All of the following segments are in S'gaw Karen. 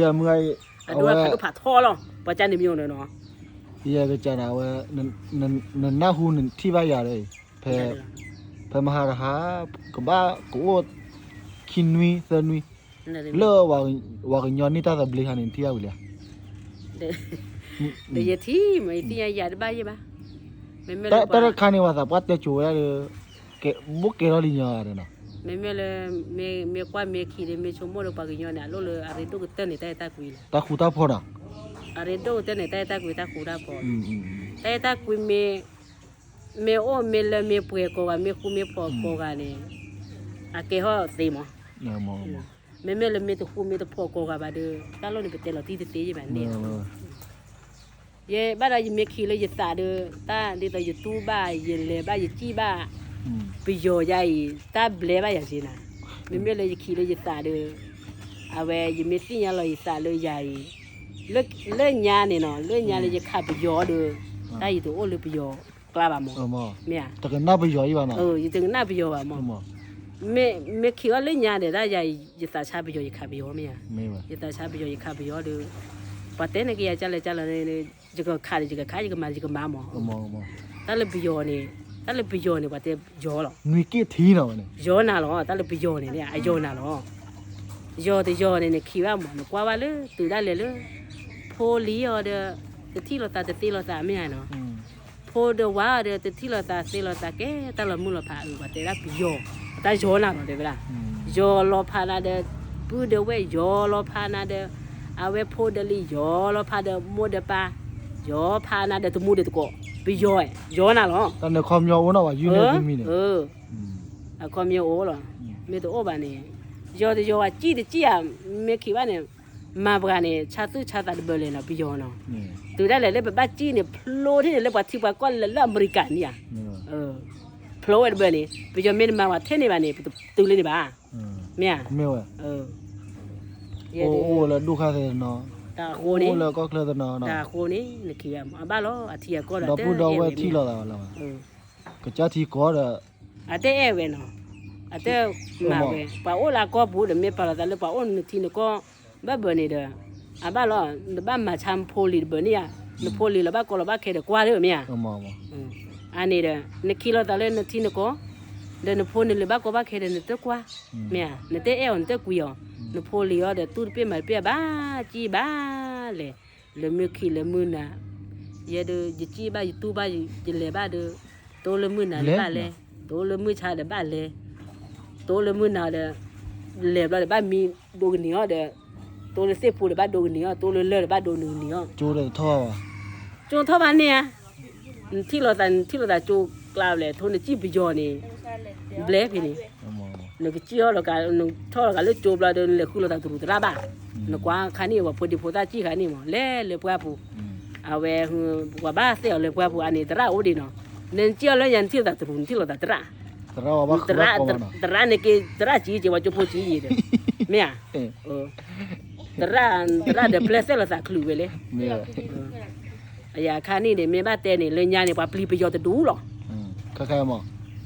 ယမုၢ်ဂၤအံၤ အဒိဖးဒိၣ်ဖးထီလီၤ ပှၤကန့ၣ်မ့ၢ်နီၤနီၤ ယကစၢ်ဒၣ်ဝဲ နနၢ်ဟူနထံၣ်ဘၣ်ယၤဒီး ဖဲ ဖဲမဟါတဟါ ကဘၣ်ကအိၣ် ခံနွံသၢနွံ လၢ ပှၤကညီန့ၢ်တၢ်သဘျ့ခါန့ၣ် နထံၣ်ဘၣ်ဝံၤလံဧါ ဒီးယထံၣ်မး ယသ့ၣ်ညါယၤတဘၣ်ယဲၣ်ဘၣ် မ့မ့ၢ်လၢ တၢ်တခါန့ၣ် ပှၤသးပှၢ်တဲကိၤဝဲဒၣ်ဒီး ဘိၣ်ကဲထီၣ်လံညီဂၤဒီးနီၤ မ့မ့ၢ်လၢ မ့ၢ်ကွၢ်မ့ၢ်ခံဒီး မ့ၢ်ဆိကမိၣ်ဒီးပှၤကညီန့ၣ် အလိၣ်လၢအရ့ဒိၣ်ကတၢၢ်န့ၣ် တၢ်အဲၣ်တၢ်ကွံလီၤ တၢ်ဃူတၢ်ဖိးနီၤ အရ့ဒိၣ်ကတၢၢ်န့ၣ် တၢ်အဲၣ်တၢ်ကွံတၢ်ဃူတၢ်ဖိး တၢ်အဲၣ်တၢ်ကွံမ့ၢ် မ့ၢ်အိၣ်မ့ၢ်လၢမ့ၢ်ပှဲၤကိးဂၤ မ့ၢ်ဃူမ့ၢ်ဖိးကိးဂၤန့ၣ် အကဲထီၣ်သ့မး မ့မ့ၢ်လၢမ့ၢ်တဃူမ့ၢ်တဖိးကိးဂၤဘၣ်ဒီး တၢ်လီၢ်န့ၣ် ပတဲလီၤတံၢ်တသ့ယဲၢ်ဘၣ်န့ၣ် ယဲဘၣ်ဒီးယမ့ၢ်ခံးလၢယသးဒီး တၢ်ဒ်သိးယတူၢ်ဘၣ် ယလဲၤဘၣ် ယစံၣ်ဘၣ် ပယီၤယၤအံၤ တၢ်ဘျဲဘၣ်ယၤက့ၤနၤ မ့မ့ၢ်လၢယခံးလၢယသးဒီး အဝဲယမ့ၢ်သ့ၣ်ညါလီၤယသးလၢယၤအံၤ လၢညါန့ၣ်နီၤ လၢညါလၢယခးပယီၤဒီး တၢ်ယတအိၣ်လၢပယီၤကျါဘၣ်မး မ့ၢ်ဧါ တကနၣ်ပယီၤအံၤဘၣ်နီၤ ယတကနၣ်ပယီၤဘၣ်မး မ့ၢ်ခံးအီၤလၢညါဒီး တၢ်ယၤအံၤ ယသးဆါပယီၤ ယခးပယီၤမ့ၢ်ဧါ ယသးဆါပယီၤ ယခးပယီၤဒီး ပှၤတဲန့ၣ်က့ၤယၤကလဲၣ်ကလဲၣ်န့ၣ် ယကခးဒီးယကခး ယကမၤယကမၤမး တၢ်လၢပယီၤန့ၣ် တၢ်လၢပယီၤန့ၣ် ပှၤတဲယီၤလီၤ ယီၤနၤလီၤ တၢ်လၢပယီၤန့ၣ် အယီၤနၤလီၤ ယီၤတယီၤန့ၣ် နခံးဘၣ်မး နကွၢ်ဘၣ်လၢ တုၤဒၣ်လဲာ်လၢ ဖိလံၤအီၤဒီး တထံၣ်လိာ်သးတသ့လိာ်သးမ့ၢ်ဧါနီၤ ဖိဒီးဝၤအီၤဒီး တထံၣ်လိာ်သးသ့လိာ်သးကဲ တၢ်လီၤမုၢ်လီၤဖးအုး ပှၤတဲဒၣ်ပယီၤ တၢ်ယီၤနၤလီၤတဲဝဲဒၣ် ယီၤလီၤဖးနၤဒီး ပုၢ်ဒီးဝဲၢ် ယီၤလီၤဖးနၤဒီး အဝဲဖိဒီးလံၤ ယီၤလီၤဖးဒီးမိၢ်ဒီးပၢ် ယီၤဖးနၤဒီးတမူဒီးတကိး ပယီၤ ယီၤနၤလီၤ အခီပညီအိၣ်လီၤ မ့ၢ်တအိၣ်ဘၣ်န့ၣ် ယီၤတယီၤဝဲ စံၣ်တစံၣ်ဧါ မ့ၢ်ခံးဘၣ်န့ၣ် ယီၤတယီၤဝဲစံၣ်တစံၣ်ဧါ မၤပှၤန့ၣ် ဆါသူၣ်ဆါသးတဘၢၣ်လဲၣ်နီၤ ပယီၤနီၤ တုၤဒၣ်လဲာ်လၢပဘၣ်စံၣ်န့ၣ် ဖျိထံၣ်န့ၣ်လၢပှၤထံပှၤကီၢ်လၢအမဲရကၤန့ၣ်ဧါ ဖျိဝဲတဘၢၣ်န့ၣ် ပယီၤမ့ၢ်တမၤပှၤထဲန့ၣ်ဘၣ်န့ၣ် ပတတုၤလၢန့ၣ်ဘၣ် မ့ၢ်ဧါ အိၣ်လၢဒူၣ်ခါသ့ၣ်တနီၤ တၢ်အဃိန့ၣ် အိၣ်လၢကီၢ်ချၢသ့ၣ်တနီၤ တၢ်အဃိန့ၣ် နခံးဘၣ်မး အဘၣ်လီၤ အထံအကီၢ်ဒီး ဒီပုၢ်ဒီဝဲၢ်ထံၣ်လိာ်သးလီၤ ကစၢ်ထံကီၢ်ဒီး အတအဲၣ်ဝဲနီၤ အတမၤဝဲ ပှၤအိၣ်လၢအကီၢ်ပူၤဒီး မ့ၢ်ပာ်လီၤသးလၢပှၤအိၣ်နထံနကီၢ် ဘၣ်ဘၢန့ၣ်ဒီး အဘၣ်လီၤ နဘၣ်မၤဆါနဖိလံၤတဘၢန့ၣ်ဧါ နဖိလံၤလီၤဘၣ်ကီလီၤဘၣ်ခဲဒီးကွၢ်လၢမ့ၢ်ဧါ အန့ၣ်ဒီး နခံးလိာ်သးလၢနထံနကီၢ် ဒီးနဖိနလံၤဘၣ်ကီဘၣ်ခဲဒီး နတကွၢ် မ့ၢ်ဧါ နတအဲၣ်အီၤ နတကွံအီၤ နဖိလံၤအီၤဒီး တူၢ်တပ့ၢ်မၤတပ့ၢ်အဘၣ် စံၣ်ဘၣ်လဲၣ် လဲၤမုၢ်ခံးလဲၤမုၢ်နၤ ယဲဒၣ် ယစံၣ်ဘၣ် ယတူၢ်ဘၣ် ယလဲၤဘၣ်ဒီး တိလၢမုၢ်နၤဒီးဘၣ်လဲၤ တိလၢမုၢ်ဆါဒီးဘၣ်လဲၤ တိလၢမုၢ်နၤဒီး လဲၤဘျီဒီးဘၣ်မံဒိကနံၤအီၤဒီး တိလၢသ့ၣ်ဖိဒီးဘၣ်ဒိကနံၤအီၤ တိလၢလၢၢ်ဒီးဘၣ်ဒိကနံၤအီၤ ကၠိထီၣ်ဘၣ် နထံၣ်လိာ်သး နထံၣ်လိာ်သးကၠိကျါဘျဲၣ် ထိနစံၣ်ပယီၤန့ၣ် ဘျဲၣ်ဖဲန့ၣ် နကစံၣ်အီၤလီၤကး နထီၣ်လီၤကးလၢကၠိဘျီဒီး နလဲၤဃုလိာ်သးတရူးသရၣ်ဘၣ် နကွၢ်ခါန့ၣ် ပှၤဖိဒံဖိသၣ်စံၣ်ခါန့ၣ်မး လဲၤလၢပှၢ်ပူၤ အဝဲ ပှၤဘၣ်သ့ၣ်အီၤလၢပှၢ်ပူၤ အန့ၣ်သရၣ်အိၣ်ဒံးနီၤ နစံၣ်အီၤလၢညါ နထံၣ်လိာ်သးတရူး နထံၣ်လိာ်သးသရၣ် သရၣ်န့ၣ်က့ သရၣ်စံၣ်က့ ပှၤကၠိဖိစံၣ်က့ဒီး မ့ၢ်ဧါ သရၣ် သရၣ်ဒီးပျဲသ့ၣ်လိာ်သးချုးဝဲလဲၣ် အယၤခါန့ၣ်န့ၣ် မ့ၢ်ဘၣ်တဲန့ၣ် လၢညါန့ၣ် ပှၤပျံၤပယီၤတဒူလီၤ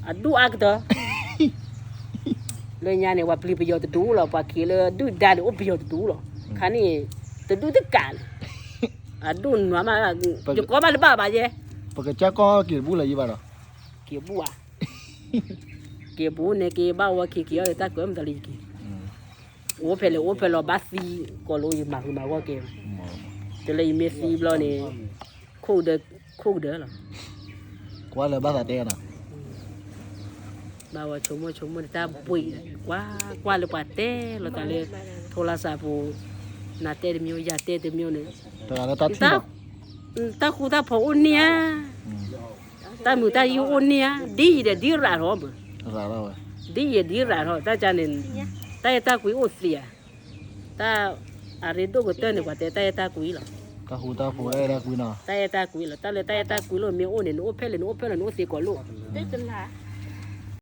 အဒူၣ်အါကတၢၢ် လၢညါန့ၣ် ပှၤပျံၤပယီၤတဒူလီၤ ပှၤခံးလၢဒုၣ်ဒါန့ၣ် အိၣ်ပယီၤတဒူလီၤ ခါန့ၣ် တဒူတကးလၢၤ အဒူၣ်နွၤမး ယကီဘၣ်တဘၣ်ဘၣ်ယဲ ပကစၢ်ကီၢ်က့ၤတဘူၣ်လၢၤယံၤဘၣ်ဒီး က့ၤဘူၣ်ဧါ က့ၤဘူၣ်န့ၣ်က့ၤဘၣ်ဝဲခံခံအီၤဒီး တၢ်ကွဲးမတၤလၢယက့ၤ အိၣ်ဖဲလဲၣ်အိၣ်ဖဲလဲၣ် ဘၣ်သံကိးလိာ် ယမၤဃုမၤဂီၢ်က့ၤ တုၤလၢယမ့ၢ်သံဘျီန့ၣ် ခိၣ်ကဒၢ ခိၣ်ကဒၢလီၤ ကွၢ်လၢဘၣ်သးတဲနီၤ ဘၣ်ဝဲဆိကမိၣ်ဆိကမိၣ်န့ၣ် တၢ်ဘှံး ကွၢ်ကွၢ်လၢပှၤတဲလိာ်သးလၢ ထိလါစးပူၤ နၤတဲတမံၤ ယၤတဲတမံၤန့ၣ် တဂၤလၢတၢ်ထံၣ်လီၤ တၢ်ဃူတၢ်ဖိးအိၣ်န့ၢ်ဧါ တၢ်မုာ်တၢ်ယိာ်အိၣ်န့ၢ်ဧါ ဒ်အံၤဒီးဒ်ရးထီၣ်ဘၣ် ဒ်အံၤဒ်ရးထီၣ် တၢ်ကါန့ၣ် တၢ်အဲၣ်တၢ်ကွံအိၣ်သ့ဧါ တၢ် အရ့ဒိၣ်ကတၢၢ်န့ၣ် ပှၤတဲတၢ်အဲၣ်တၢ်ကွံလီၤ တၢ်ဃူတၢ်ဖိးတၢ်အဲၣ်တၢ်ကွံနီၤ တၢ်အဲၣ်တၢ်ကွံလီၤ တၢ်လၢတၢ်အဲၣ်တၢ်ကွံလီၤ မ့ၢ်အိၣ်န့ၣ် နအိၣ်ဖဲလဲၣ် နအိၣ်ဖဲလဲၣ် နအိၣ်သ့ကိးလိာ် တၢ်